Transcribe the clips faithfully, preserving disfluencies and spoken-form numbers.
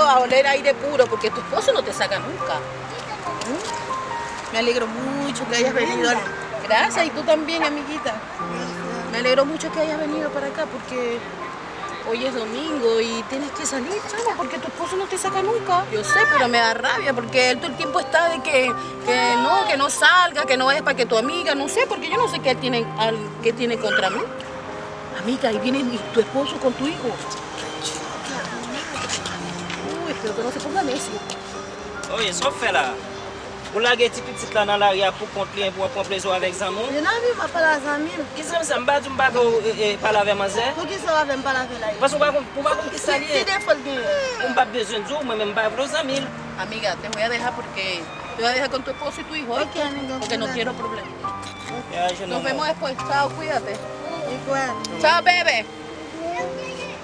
Ahora el aire puro porque tu esposo no te saca nunca. ¿Mm? Me alegro mucho que hayas venido. Gracias, y tú también, amiguita. Me alegro mucho que hayas venido para acá porque hoy es domingo y tienes que salir, chama, porque tu esposo no te saca nunca. Yo sé, pero me da rabia porque él todo el tiempo está de que, que no, que no salga, que no vayas para que tu amiga, no sé, porque yo no sé qué tiene, al- qué tiene contra mí. Amiga, ahí viene mi- tu esposo con tu hijo. Uy, espero que no se ponga necio. Oye, sa w fè la? Ou lage ti pitit la nan lari a pou kont li, epi w ap pran plezi w avèk zanmi w? Li nan vi m, ap pale a zanmi m. Ki zanmi sa? M pa di w m pa vle w, e, e, pale avè manzè. Poukisa w avè m pale avè l la? Paske w pa konn, ou pa konn ki sa li ye. Ki defo l genyen? M pa bezwen di w, mwen menm m pa vle w zanmi l. Amiga, te voy a dejar porque te voy a dejar con tu esposo y tu hijo, ¿oíste? Ok, amiga, cuídate. Porque no quiero problema. Nos vemos después. Chao, cuídate. Igual. Chao, bebé.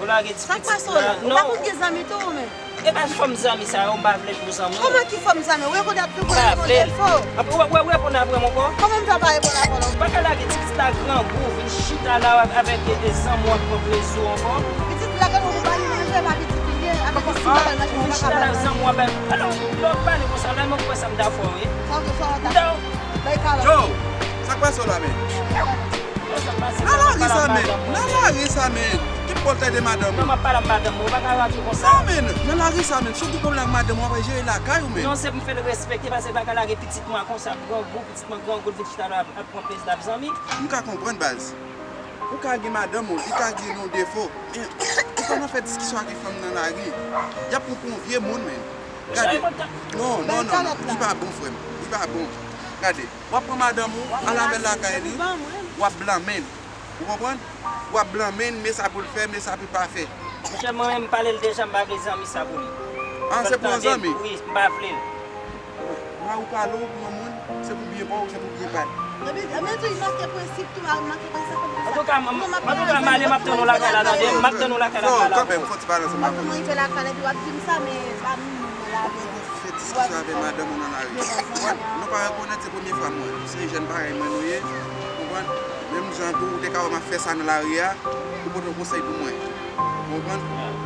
Ou lage ti pitit la. Sa k pase w la? Ou pa konn gen zanmi tou ou menm? E pa fòm zanmi sa yo, m pa vle pou zanmi w. Kòman ki fòm zanmi? Ou rekonèt tout moun, ou rekonèt defo. Apre, w ap, w ap reponn apre m ankò? Kòman m fè pa reponn apre w la? Ou pa ka lage ti pitit la grangou, vin chita la avèk, e, e, zanmi w ap pran plezi w ankò. Pitit la grangou, ou ba li manje, pa pitit li ye, avèk ti bagay manje, ou pa ka ba l manje. Ou chita la zanmi w ap, alò, lè w pale konsa, la, mwen kwè sa m ta fè w, wi. Sa w, sa w ta fè? Bay kalòt. Yo, sa k pase w la, men? Nan lari sa, men. Nan lari sa, men. Ki pòl tande madanm ou? Non, m ap pale ak madanm mwen, ou pa ka raje konsa. Non, men, nan lari sa, men. Si w gen pwoblèm ak madanm ou, w ap jere lakay ou, men. Non, se pou m fè l respekte, paske l pa ka lage pitit mwen konsa, grangou, pitit mwen grangou, l vin chita la, ap pran plezi l ap zanmi. M ka konprann, baz. Ou ka gen madanm ou, li ka gen yon defo. Men, ou pa nan fè diskisyon ak yon fanm nan lari. Y ap pran pou yon vye moun, men. Gade. Non, non, non, non. Li pa bon, frè m. Li pa bon. Gade. W ap pran madanm ou, al avè l lakay li, w ap blanmen l. Ou konprann? W ap blanmen l, men sa pou l fè, men sa pou l pa fè. Monchè, mwen menm, m pale l deja, m pa vle zanmi sa pou li. Ah, se pou yon zanmi? Wi, m pa vle l. Mari w pale w pou yon moun, se pou byen pa w, se pou byen pa l. Ebyen, ebyen tou, li manke prensip tou, mari m manke prensip. Antouka, m, antouka, m ale, m ap tann ou lakay la, tande? M ap tann ou lakay la, m pale avè w. Fò w kanpe, m fò w ti pale ansanm avè m. Kòman li fè lakay la, epi w ap di m sa, men pa m la avè w. Fè diskisyon avè madanm ou nan lari. Konprann? Nou pa rekonèt se premye fwa m wè. Se jèn parèy mwen nou ye. Konprann? Menm jan tou, ou te ka wè m ap fè sa nan lari a, ou pote yon konsèy pou mwen. Ou konprann?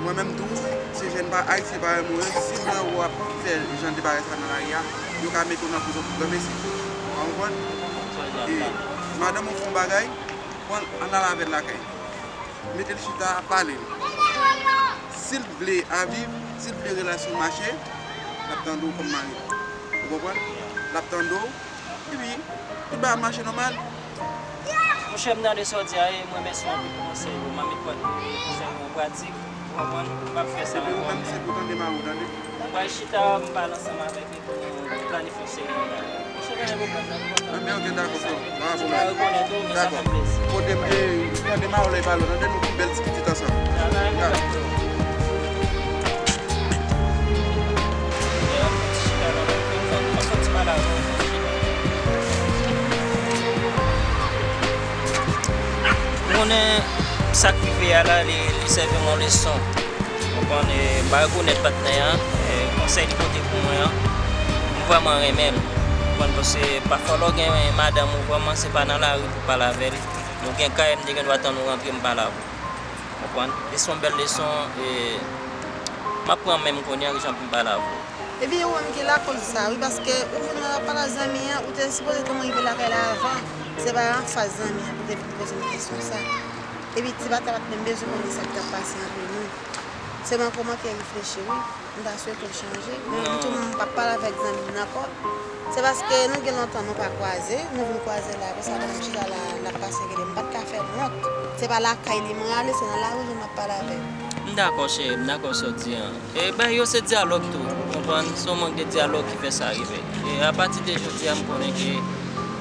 Mwen menm tou, se jèn pa ayisyen parèy mwen yo, si m wè w ap fè jan de bagay sa nan lari a, yo ka mete w nan prizon pou granmesi. Ou konprann? E madanm ou fè yon bagay, pran l, ann al avè l lakay. Mete l chita, pale l. Si l vle a viv, si l vle relasyon mache, l ap tande w kòm mari l. Ou konprann? L ap tande w, epi tout bagay ap mache nòmal. Monchè, m tande sa w di a, e m remèsye w anpil pou konsèy yo. M a met konsèy yo an pratik, ou konprann? M p ap fè sa ankò. Epi ou menm, se pou tande mari w, tande. M pral chita, m pale ansanm avèk li. Planifye yon seri de bagay. Monchè, pa gen pwoblèm, non, m kontan. Enben, ok, dakò, frè m. Pa gen pwoblèm. Dakò. Kote m te tande Maolè pale, tande nou gon bèl ti pitit ansanm. Dakò. Ou konnen sa k rive a la, li, li sèvi m yon leson. Konprann, e, m pa rekonèt patnè a, e, konsèy li pote pou mwen an, m vrèman renmen l. Konprann, paske pafwa lè w gen madanm ou vrèman, se pa nan lari pou w pale avè l. Nou gen kay, m te gen dwa tann ou rantre, m pale avè w. Konprann? E se yon bèl leson, e, m ap pran men m kounye a, kijan pou m pale avè w. Ebyen, ou menm ki lakoz sa, wi, paske ou vin la w ap pale ak zanmi an, ou te sipoze te rive lakay la avan. Se pa anfas zanmi an pou te vin poze m kesyon sa. Epi ti bata pa t menm bezwen konnen sa k t ap pase ant nou. Sèlman kòman ke reflechi, wi. M ta swete w chanje. Mwen menm tou, m p ap pale avèk zanmi m nan ankò. Se paske nou gen lontan nou pa kwaze, nou vin kwaze la, apre sa, pandan m chita la, n ap pase rele m. M pa t ka fè l wont. Se pa lakay li mwen ale, se nan lari m ap pale avè l. M dakò, cheri, m dakò sa w di an. E, bagay yo se dyalòg tou, ou konprann? Se yon mank de dyalòg ki fè sa rive. E apati de jodi a, m konnen ke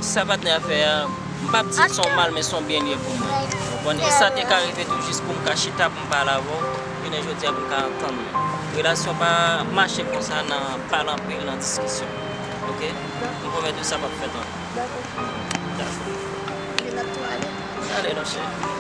sa patnè a fè a, m p ap di l se yon mal, men se yon byen li ye pou mwen. Ou konprann? E sa te ka rive tou jis pou m ka chita, pou m pale avè w, jounen jodi a pou m ka antann nou. Relasyon pa mache konsa nan pale anpil, nan diskisyon. Oke? M pwomèt ou sa p ap fèt ankò. Dakò. Dakò. N ap tou ale. Ale non, cheri.